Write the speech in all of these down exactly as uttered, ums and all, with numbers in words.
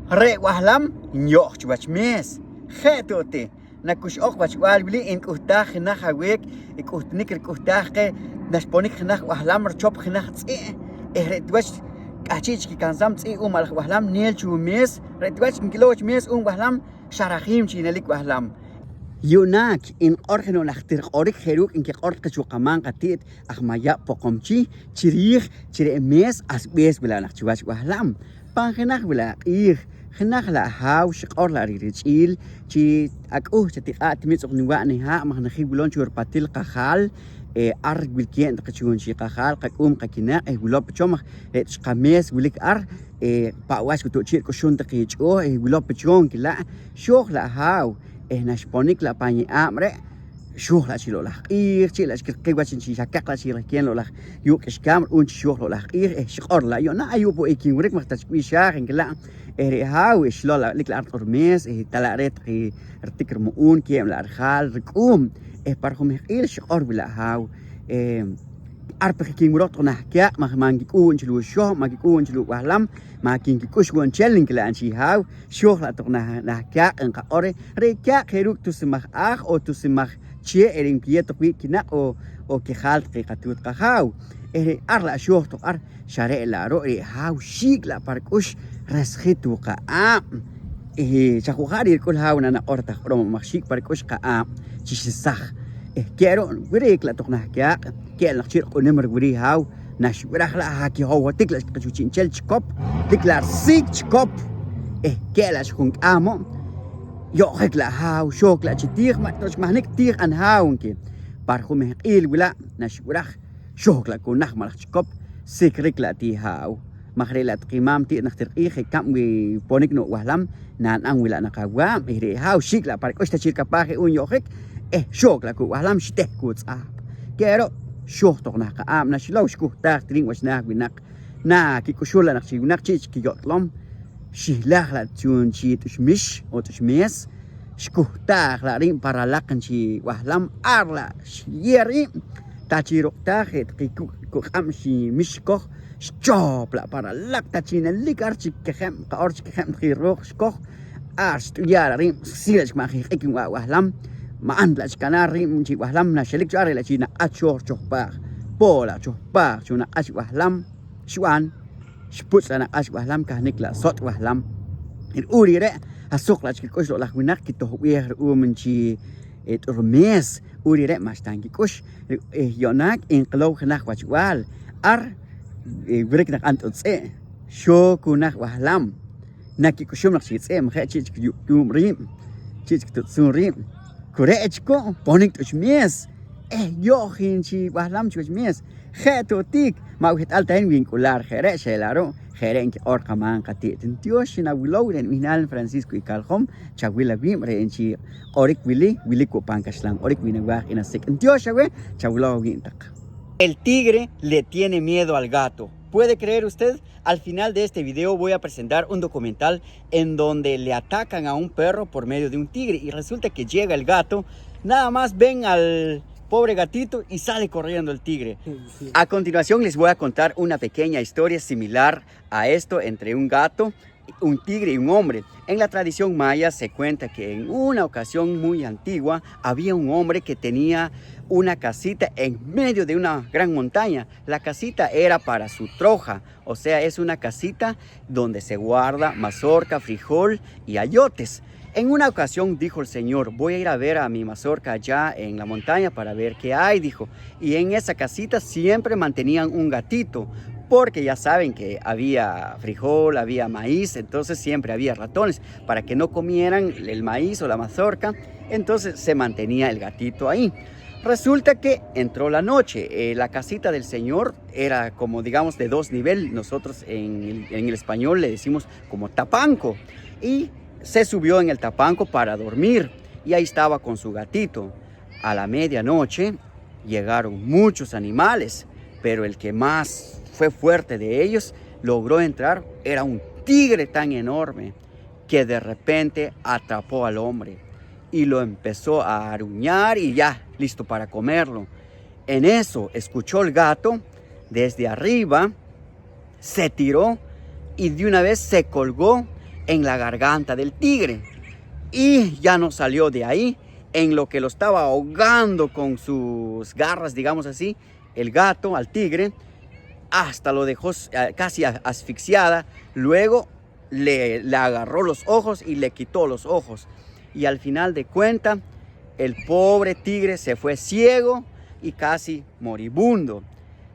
Re' b'ahlam nyo'j chiwach mees. Je' tu' ti, nakux'oq wachb'al wili nk'uhtaaj jenaj aweek i k'uhtunik rik'uhtaaj qeh. Naxponik jenaj b'ahlam richop jenaj tz'i' eh re' ti wach k'ahchi' chik kikansam tz'i' u'uum ma' laj b'ahlam neel cho mees. Re' ti wach nkilow wach mees u'uum b'ahlam xa rajiim chi nelik b'ahlam. Yu'naak nq'or jeno' najtir q'orik je' ruuk' nkiq'or taqe cho qamaam qati't aj Mayab' Poqomchi' chi riij chi re' mees asb'ees wila' naq chiwach b'ahlam. Pan jenaj wila' q'iij, jenaj la' haaw xiq'or la' riirich'iil chi ak'uh chatiq'aa' tinmitz'oq niwa' nihaa' maj najin wilom cho ripatil qajaal. Eh, ar wilkeeb' taqe cho chi qajaal qak'uum qakinaq' eh wilom pa cho maj re' chi qamees wilik ar. Eh, pa' wach ku tu' chi' rik'uxum taqe ch'oh eh wilom pa cho nkila'. Xooj la' haaw eh naxponik la' pan ye'aab' re', xooj la' chi loq'laj q'iij, chi la' xkiraqik wach chi xa kaq la' chi rehkeem loq'laj yuuq' k'ixkaab' ru'uum chi xooj loq'laj q'iij eh xiq'or la' yu'naak ayu' po' ekinwirik maj ta xb'ixaaj nkila'. Eh, re' haaw eh xilow la' lik la' ar q'ormees eh ta la' reh taqe ritik rimu'uun keeb' la' rijaal rik'uum eh pa rijumehq'iil xiq'or wila' haaw. Eh, ar pe je kinwiroq taq nah kaaq' maj ma' nkik'uun chi luu' xohb', ma' nkik'uun chi luu' b'ahlam, ma' kinkik'ux wo' nchel nkila' chi haaw. Xooj la' toq nah, nah kaaq' nqaq'or reh. Re' kaaq' je' ruuk' tusimaj aaj o tusimaj chee' re' nkiyeew toq wii' kinaq' o, o kijaal taqe qatuut qajaaw. Eh, re' ar la' xooj toq ar, xa re' la' ru' re' haaw xiik' la' pa rik'ux resjik wo' qa'aab'. Eh, xa ju' ja' re' rik'ul haaw na naq'or taq q'orom maj xiik' pa rik'ux qa'aab' chi xesaj. Eh, ke' ru' wirik la' toq nah kaaq', ke' naq chi' riq'unim riwiriik haaw. Naxb'iraj la' ha kihowotik la' xk'uch chi'nchel chikop, tik la' risiik' chikop eh ke' la' xjunk'aam wo'. Yo'jik la' haaw, xook la' chi tiij, ma' ta xmahnik tiij an haaw, nki. Pa rijumehq'iil wila' naxb'iraj, xook la' ku nah ma' laj chikop, sikrik la' ti haaw. Maj re' la' taqe maam ti' najtir q'iij je' kab' wi ponik no' b'ahlam, nan'am wi la' naq awaab' eh re' haaw xiik' la' pa rik'ux ta chi rikapaaj je' uun yo'jik eh xook la' ku' b'ahlam xteh ku' tz'ahp. Ke' ru' xooj toq nah qa'aab' naxilow xkuhtaaj ti riib' wach naah winaq. Na kik'uxul la' naq chi winaq chi' chik kiyot'lom, xihlaj la' chuun chi t'uxmix o t'uxmees, xkuhtaaj la' riib' pa ralaq nchi b'ahlam, ar la' xyeew riib'. Ta chi ruq'taaj je' taqe ku-, kuq'ab' ximix xikoj, xchop la' pa ralaq ta chi nelik ar chik kejeb', qaq'or chi kejeb' taqe rooq xikoj, ar xt'uya' la' riib', xsil la' chik ma' jihq'ik nb'a' b'ahlam, ma' ant la' chik kanaar riib' chi b'ahlam naxelik cho ar, re' la' chi naq'ach xooj richohpaaj, po la' chohpaaj cho naq'ach b'ahlam xb'an, xputz' la' naq'ach b'ahlam, kahnik la' sotz' b'ahlam. Ru'um re're', asuq la' chik rik'ux loq'laj winaq kitohb'eej ru'um chi, eh, t'urmees. Ru'um re're' ma'xta nkik'ux. Eh, yu'naak nqilow jenaj wachb'al. Ar, eh, wirik naq ant'utz'e', xook ku nah b'ahlam. Nakik'uxum naq chi tz'e' ma' je' chi' chik yuk'yuub' riib', chi' chik tutz'um riib'. Ku re' chik ku' ponik t'uxmees eh yo'j nchi b'ahlam chiwach mees. Je' tu' tiik, ma' weht'al ta hin wi nk'ular je' re', xa ela' ru' je' re' nkiq'or qamaam qati't. Ntyoox chi nawilow, re' nib'ihnaal Francisco Icaljom, chawil awiib', re' nchi q'orik wili wilik wo' pan kaxlan q'orik wi nawaaj i nasik'. Ntyoox aweh, chawilow awiib' taq. El tigre le tiene miedo al gato. ¿Puede creer usted? Al final de este video voy a presentar un documental en donde le atacan a un perro por medio de un tigre y resulta que llega el gato, nada más ven al pobre gatito y sale corriendo el tigre. Sí. A continuación les voy a contar una pequeña historia similar a esto entre un gato, un tigre y un hombre. En la tradición maya se cuenta que en una ocasión muy antigua había un hombre que tenía una casita en medio de una gran montaña. La casita era para su troja, o sea, es una casita donde se guarda mazorca, frijol y ayotes. En una ocasión dijo el señor: "Voy a ir a ver a mi mazorca allá en la montaña para ver qué hay", dijo. Y en esa casita siempre mantenían un gatito, porque ya saben que había frijol, había maíz, entonces siempre había ratones. Para que no comieran el maíz o la mazorca, entonces se mantenía el gatito ahí. Resulta que entró la noche, eh, la casita del señor era como, digamos, de dos nivel. Nosotros en el, en el español le decimos como tapanco. Y se subió en el tapanco para dormir. Y ahí estaba con su gatito. A la medianoche llegaron muchos animales, pero el que más fue fuerte de ellos logró entrar, era un tigre tan enorme que de repente atrapó al hombre y lo empezó a aruñar y ya, listo para comerlo. En eso escuchó el gato desde arriba, se tiró y de una vez se colgó en la garganta del tigre. Y ya no salió de ahí, en lo que lo estaba ahogando con sus garras, digamos así, el gato al tigre, hasta lo dejó s-, eh, casi a-, asfixiada. Luego le, le agarró los ojos y le quitó los ojos. Y al final de cuenta, el pobre tigre se fue ciego y casi moribundo.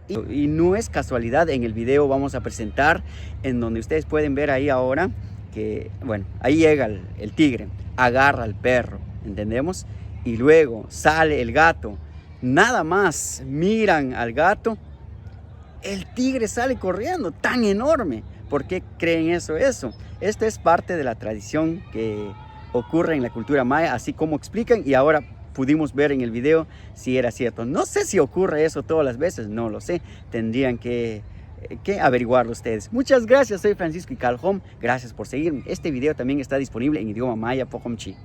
Y, y no es casualidad, en el video vamos a presentar, en donde ustedes pueden ver ahí ahora que, bueno, ahí llega el, el tigre, agarra al perro, ¿entendemos? Y luego sale el gato. Nada más miran al gato, el tigre sale corriendo, tan enorme. ¿Por qué creen eso? Eso, esta es parte de la tradición que ocurre en la cultura maya, así como explican, y ahora pudimos ver en el video si era cierto. No sé si ocurre eso todas las veces, no lo sé. Tendrían que, que averiguarlo ustedes. Muchas gracias, soy Francisco Icaljom. Gracias por seguirme. Este video también está disponible en idioma maya poqomchi'.